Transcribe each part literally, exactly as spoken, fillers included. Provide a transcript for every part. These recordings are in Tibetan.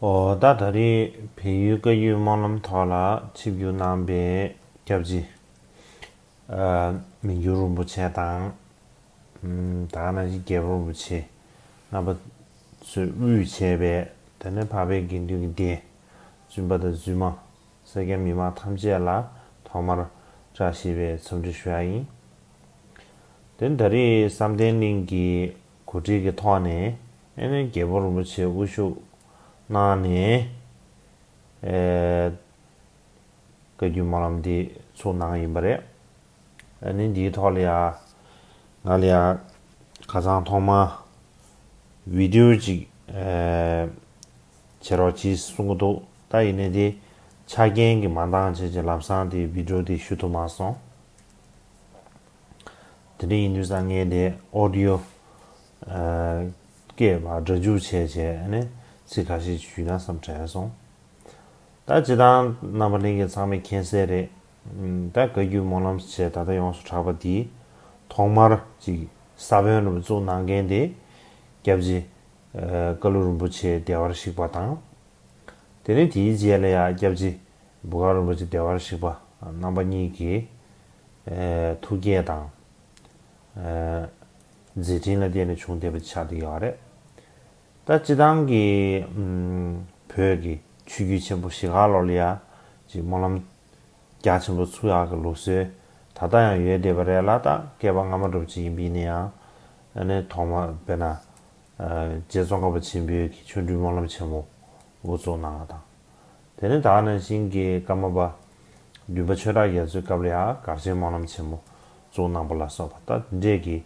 ཨོ་ད་ད་རེས་བལ་ཡུལ་བཀའ་བརྒྱུད་སྨོན་ལམ་ཐོག་ལ་ཆིབས་བསྒྱུར་གནང་པའི་སྐྱབས་རྗེ་ཨ་མི་འགྱུར་རིན་པོ་ཆེ་དང་། ཨམ་ད་ག་ནང་བཞིན་རྒྱལ་པོ་རིན་པོ་ཆེ་རྣམ་པ་ཚོས་དབུས་བྱས་པའི་དེ་ནས་འཕགས་པའི་དགེ་འདུན་གྱི་སྡེ། བཙུན་པ་དང་བཙུན་མ། སེར་སྐྱ་མི་མང་ཐམས་ཅད་ལ་ཐོག་མར་བཀྲ་ཤིས་པའི་འཚམས་འདྲི་ཞུ་ཡ་ཡིན། དེ་ནས་ད་རེས་བསམ་གཏན་གླིང་གི་གོ་སྒྲིག་གི་ཐོག་ནས་ཨ་ནི་རྒྱལ་པོ་རིན་པོ་ཆེ་དབུ་བཞུགས་གནང་ནས་ཨེ་བཀའ་བརྒྱུད་སྨོན་ལམ་འདི་ཚུགས་གནང་ཡིན་པ་རེད། ཨ་ནི་འདིའི་ཐོག་ལ་ཡ་ང་ལ་ཡ་ཁ་སང་ཐོག་མ་བི་ཌིའོ་ཅིག་ཨེ་བྱེད་རོགས་གྱིས་གསུང་གི་འདུག་ད་ཡིན་ནའི་དེ་ཆ་རྐྱེན་གྱིས་མ་འདང་བྱས་ཀྱི་ལམ་སང་དེ་བི་ཌིའོ་དེ་ཞུ་ཐུབ་མ་སོང་། དེ་འདྲ་ཡིན་དུས་ཙང་ངས་དེ་ཨོ་ཌིའོ་ཨ་སྐད་པར་སྒྲ་འཇུག་བྱས་བྱས་ཨ་ནི་ཚིག་ཁ་ཤས་ཞུས་ན་བསམ་དྲན་སོང་། ད་སྤྱིར་བཏང་རྣམ་པ་ལྷན་རྒྱས་ཚང་མས་མཁྱེན་གསལ་རེད། ཨམ་ད་བཀའ་བརྒྱུད་སྨོན་ལམ་བྱས་ད་ལྟ་ཡོངས་སུ་གྲགས་པ་འདི་ཐོག་མར་ཅིག་ས་བོན་རུ་བཙུགས་གནང་མཁན་དེ་སྐྱབས་རྗེ་ཨ་ཀ་ལུ་རིན་པོ་ཆེ་བདེ་བར་གཤེགས་པ་དང་། དེ་ནས་དེའི་རྗེས་ལ་ཡང་སྐྱབས་རྗེ་འབོ་དཀར་རིན་པོ་ཆེ་བདེ་བར་གཤེགས་པ་རྣམ་པ་གཉིས་ཀྱི་ཨེ་ཐུགས་བསྐྱེད་དང་ཨེ་མཛད་འཕྲིན་ལ་བརྟེན་ནས་བྱུང་བསྡད་པ་ཆགས་བསྡད་ཡོད་རེད། ད་སྤྱིར་བཏང་གི་ཨམ་བོད་ཀྱི་ཆོས་བརྒྱུད་ཆེན་པོ་བཞི་ཀ་ལོག་ལ་ཡ་ཅིག་སྨོན་ལམ་རྒྱ་ཆེན་པོ་ཚུགས་ཡག་གི་ལུགས་སྲོལ་ད་ལྟ་ཡང་ཡོད་བསྡད་པ་རེད་ལ། ད་བསྐལ་པ་སྔ་མ་འདྲ་པོ་ཅིག་ཡིན་པ་ཡིན་ན་ཡང་ཨ་ནི་ཐོག་མ་དཔེར་ན་ཨ་རྗེ་ཙོང་ཁ་པ་ཆེན་པོའི་གི་ཆོ་འཕྲུལ་སྨོན་ལམ་ཆེན་མོ་འགོ་བཙུགས་གནང་བ་དང་། དེ་ནས་ད་ག་ནང་བཞིན་གྱི་ཀརྨ་པ་བདུན་པ་ཆོས་གྲགས་རྒྱ་མཚོའི་སྐབས་ལ་ཡང་གར་ཆེན་སྨོན་ལམ་ཆེན་མོ་བཙུགས་གནང་པ་ལ་སོགས་པ་ད་འདི་འདྲས་ཀྱི་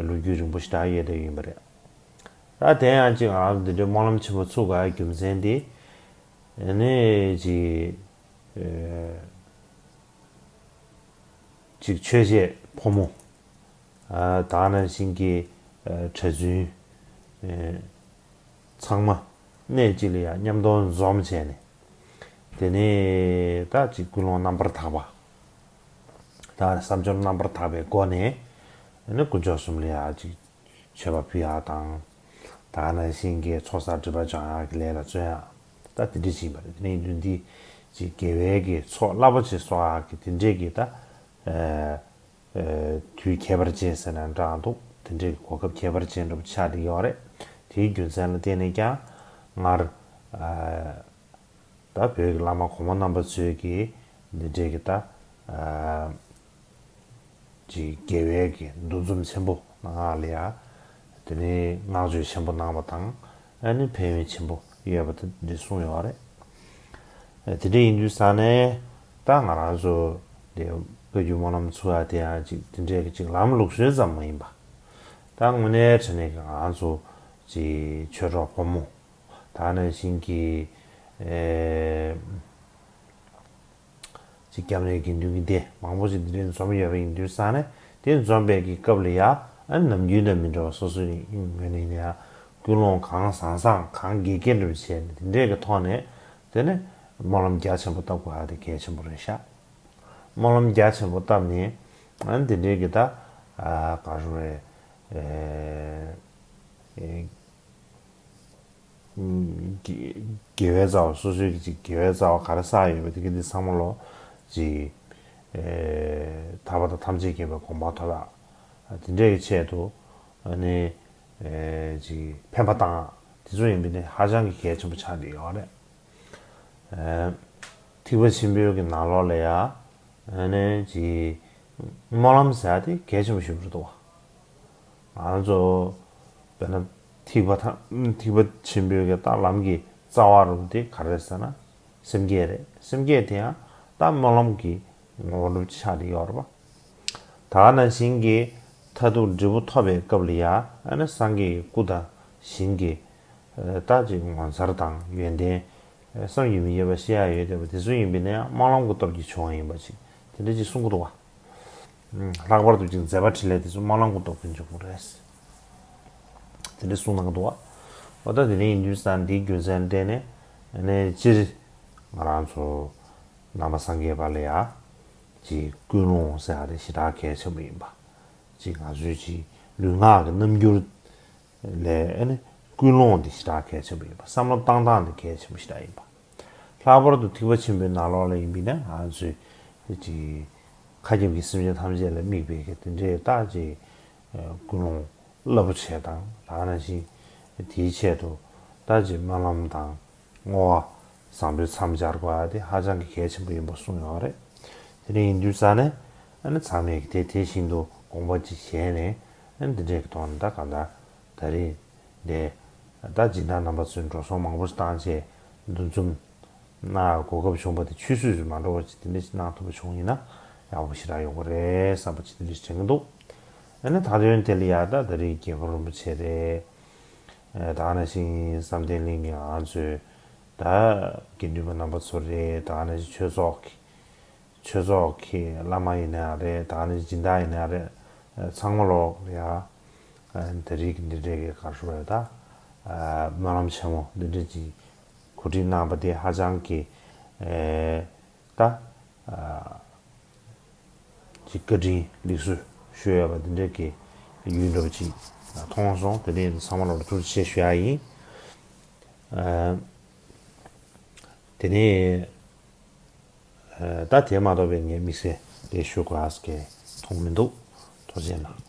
ལོ་རྒྱུས་རིང་པོ་ཞེ་དྲག་ཡོད་བསྡད་ཡིན་པ་རེད། ད་དེ་ཡང་ཅིག་ང་རང་ཚོ་འདི་འདྲའི་སྨོན་ལམ་ཆེན་མོ་ཚུགས་དགོས་ཡ་རྒྱུ་མཚན་དེ་ནི་ཅིག་ཨེ་ཅིག་ཆོས་བྱེད་ཕོ་མོ། ཨ་ད་ག་ནང་བཞིན་གྱི་ཨ་གྲྭ་བཙུན་ཨེ་ཚང་མ་གནས་གཅིག་ལ་ཡང་མཉམ་དུ་འཛོམས་བྱས་ནས། དེ་ནས་ད་ཅིག་ཀུན་སློང་རྣམ་པར་དག་པ། ད་བསམ་སྦྱོར་རྣམ་པར་དག་པའི་སྒོ་ནས་ཨ་ནི་དཀོན་མཆོག་གསུམ་ལ་ཡང་ཅིག་མཆོད་པ་ཕུལ་ཡག་དང་། ད་ག་ནང་བཞིན་གྱི་ཚོགས་བསགས་སྒྲིབ་པ་སྦྱང་ཡག་གི་ལས་ལ་བརྩོན་ཡག་ད་དེ་འདྲ་ཞིག་ཡིན་པ་རེད། དེ་ནས་ཡིན་དུས་འདི་ཅིག་དགེ་བའི་གི་ཚོགས་རླབས་པོ་ཆེ་གསོག་ཡག་གི་དེ་འདྲས་ཀྱི་ད་ཨེ་ཨེ་དུས་ཁྱད་པར་ཅན་ཟེར་ན་འདྲ་འདུག་དེ་འདྲས་ཀྱི་གོ་སྐབས་ཁྱད་པར་ཅན་འདྲ་པོ་ཆགས་བསྡད་ཡོད་རེད། དེའི་རྒྱུ་མཚན་ལ་བརྟེན་ནས་ཀྱང་སྔར་ཨེ་ད་བོད་ཀྱི་བླ་མ་གོང་མ་རྣམ་པ་ཚོས་ཀྱིས་འདི་འདྲས་ཀྱི་ད་ཨ་ཅིག་དགེ་བའི་གི་འདུ་འཛོམས་ཆེན་པོ་གནང་ཡག་ལ་ཡ། དེ་ནས་བསྔགས་བརྗོད་ཆེན་པོ་གནང་བ་དང་ཨ་ནི་ཕན་ཡོན་ཆེན་པོ་ཡོད་པ་དེ་འདི་གསུངས་ཡོད་རེད། ཨ་དེ་འདྲ་ཡིན་དུས་ས་ནས་ད་ང་རང་ཚོ་འདི་བཀའ་བརྒྱུད་སྨོན་ལམ་ཚུགས་ཡག་དེ་ཡང་ཅིག་དེ་འདྲས་ཀྱི་ཅིག་ལམ་ལུགས་སྲོལ་ཙམ་མ་ཡིན་པ། ད་དངོས་གནས་དྲང་གནས་ཀྱི་ང་རང་ཚོ་ཅིག་ཆོས་གྲོགས་ཕོ་མོ། ད་ག་ནང་བཞིན་གྱི་ཨེ་ཅིག་སྐྱབས་གནས་དགེ་འདུན་གྱི་སྡེ་མང་པོ་ཞིག་འདི་འདྲའི་འཛོམས་ཡོད་པ་ཡིན་དུས་ཙང་ནས། དེ་འཛོམས་པའི་གི་སྐབས་ལ་ཡ་ཨ་ནམ་རྒྱུན་དང་མི་འདྲ་བ་སོ་སོའི་ངོས་ནས་ཡ་ཀུན་སློང་གང་བཟང་བཟང་གང་དགེ་དགེ་འདྲ་བ་བྱས་ནས་དེ་འདྲའི་གི་ཐོག་ནས་དེ་ནས་སྨོན་ལམ་རྒྱ་ཆེན་པོ་བཏབ་དགོས་ཡ་དེ་གལ་ཆེན་པོ་རེད་ཤག་སྨོན་ལམ་རྒྱ་ཆེན་པོ་བཏབ་ནས་ཨ་ནི་དེ་འདྲའི་གི་ད་ཨ་ག་རེ་རེད། ཨེ་ཨེ་དགེ་དགེ་བའི་རྩ་བ། སོ་སོའི་གི་ཅིག་དགེ་བའི་རྩ་བ་ག་རེ་བསགས་ཡོད་པ་དེ་གི་འདི་ཚང་མ་ལོ་ཅིག་ཨེ་ཐར་པ་དང་ཐམས་ཅད་མཁྱེན་པའི་གོ་འཕང་ཐོབ་ཡག་དེ་འདྲའི་གི་ཆེད་དུ་ཨ་ནི་ཨེ་ཅིག་ཕན་པ་བཏང་ཡག་དེ་ཚོ་ཡིན་པ་ནི་ཧ་ཅང་གི་གལ་ཆེན་པོ་ཆགས་བསྡད་ཡོད་རེད། ཨེ་ཐེག་པ་ཆེན་པོའི་གི་ནང་ལོགས་ལ་ཡ་ཨ་ནི་ཅིག་སྨོན་ལམ་ཟེར་ཡག་དེ་གལ་ཆེན་པོ་ཞེ་པོ་ཅིག་འདུག་བ། ང་ཚོ་དཔེར་ན་ཐེག་པ་ཐ་ཐེག་པ་ཆེན་པོའི་གི་ད་ལམ་གྱི་རྩ་བ་རུ་དེ་ག་རེ་ཟེར་ན་སེམས་བསྐྱེད་རེད། སེམས་བསྐྱེད་དེ་ཡང་ད་སྨོན་ལམ་གྱི་ངོ་བོ་འདྲ་ཆགས་བསྡད་ཡོད་རེད་པ། ད་ག་ནང་བཞིན་གྱི་མཐར་ཐུག་འབྲས་བུ་ཐོབ་པའི་སྐབས་ལ་ཡ་ཨ་ནི་སངས་རྒྱས་ཀྱི་སྐུ་དང་ཞིང་གི་ད་ཅིག་ངོ་མཚར་དང་ཡོན་ཏན་བསམ་གྱིས་མི་ཁྱབ་པ་ཤེས་ཡག་ཡོད་བསྡད་པ་དེ་ཚོ་ཡིན་པ་ཡིན་ན་ཡང་སྨོན་ལམ་གྱི་སྟོབས་ཀྱིས་བྱུང་བ་ཡིན་པ་ཅིག་དེ་འདྲ་ཅིག་གསུང་གི་འདུག་བ། ལྷག་པར་དུ་ཅིག་མཛད་པ་འཕྲིན་ལས་དེ་ཚོ་སྨོན་ལམ་གྱི་སྟོབས་ཀྱིས་འབྱུང་གི་རེད། དེ་འདྲ་གསུངས་གནང་གི་འདུག་བ། འོ་ད་དེ་འདྲ་ཡིན་དུས་ཙང་འདིའི་རྒྱུ་མཚན་བརྟེན་ནས་ཨ་ནི་སྤྱིར་ང་རང་ཚོ་ནང་པ་སངས་རྒྱས་པ་ལ་ཡ་ཅིག་ཀུན་སློང་ཟེར་ཡག་དེ་ཞེ་དྲག་གལ་ཆེན་པོ་ཡིན་པ། ཅིག་ང་ཚོའི་ཅིག་ལུས་ངག་གི་རྣམ་འགྱུར་ལས་ཨ་ནི་ ཀུན་སློང་འདི་ཞེ་དྲག་གལ་ཆེན་པོ་ཡིན་པ། བསམ་བློ་བཏང་སྟངས་འདི་གལ་ཆེན་པོ་ཞེ་དྲག་ཡིན་པ། ལྷག་པར་དུ་ཐེག་པ་ཆེན་པོའི་ནང་ལོགས་ལ་ཡིན་པས་ན་ང་ཚོས་ཅིག་མཁའ་ཁྱབ་ཀྱི་སེམས་ཅན་ཐམས་ཅད་ལ་དམིགས་པའི་གི་དེ་འདྲའི་ད་ཅིག་ཀུན་སློང་རླབས་པོ་ཆེ་དང་། ད་ནང་བཞིན་དེའི་ཆེད་དུ་ད་ཅིག་སྨོན་ལམ་དང་བསྔོ་བ་བཟང་པོའི་མཚམས་སྦྱར་དགོས་པ་དེ་ཧ་ཅང་གི་གལ་ཆེན་པོ་ཡིན་པ་གསུངས་ཡོད་རེད། དེ་འདྲ་ཡིན་དུས་ཙང་ནས་ཨ་ནི་ཚང་མས་དེ་དེ་བཞིན་དུ་དགོངས་པ་ཅིག་བཞེས་ནས། ཨ་ནི་འདི་འདྲའི་གི་ཐོག་ནས་ད་གང་ལྟར་ད་རེས་འདི་ད་སྦྱིན་བདག་རྣམ་པ་ཚོས་འགྲོ་སོང་མང་པོ་ཞིག་བཏང་བྱས་འདུ་འཛོམས་གནང་གོ་སྐབས་བྱུང་བ་དེ་ཆུད་ཟོས་སུ་མ་འགྲོ་བ་ཅིག་དེ་འདྲ་ཞིག་གནང་ཐུབ་པ་བྱུང་ཡིན་ན་ཡག་པོ་ཞེ་དྲག་ཡོང་གི་རེད་བསམ་པ་ཅིག་དེ་འདྲ་ཞིག་དྲན་གྱི་འདུག་ཨ་ནི་ད་དོན་དེ་ལ་ཡ་ད་ད་རེས་རྒྱལ་པོ་རིན་པོ་ཆེ་རེད། ཨ་ད་ག་ནང་བཞིན་བསམ་གཏན་གླིང་གི་ང་ཚོའི་ད་དགེ་འདུན་པ་རྣམ་པ་ཚོ་རེད། ད་ག་ནང་བཞིན་ཆོས་ཚོགས་ཀྱི་ཆོས་ཚོགས་ཀྱི་བླ་མ་ཡིན་ན་ཡང་རེད། ད་ག་ནང་བཞིན་སྦྱིན་བདག་ཡིན་ན་ཡང་རེད། ཨ་ཚང་མ་ལོག་ལ་ཡ་ཨ་ད་རེས་ཀྱི་འདི་འདྲའི་གི་ག་རེ་ཟེར་དགོས་རེད། ད་ཨ་སྨོན་ལམ་ཆེན་མོ་འདི་འདྲ་ཅིག་གོ་སྒྲིག་གནང་བ་དེ་ཧ་ཅང་གི་ཨེ་ད་ཨ་ཅིག་བཀའ་དྲིན་ལེགས་སོ་ཞུ་ཡ་བ་འདི་འདྲའི་གི་ཡུལ་འདྲ་བ་ཅིག་མཐོང་སོང་། དེ་ནས་ཚང་མ་ལོག་ལ་ཐུགས་རྗེ་ཆེ་ཞུ་ཡ་ཡིན། ཨ་དེ་ནས་ཨ་ད་དེ་མ་གཏོགས་པའི་ངས་དམིགས་བསལ་དེ་ཞུ་དགོས་ཨ་ཟེར་གི་མཐོང་མི་འདུག་ཐུགས་རྗེ་གནང་།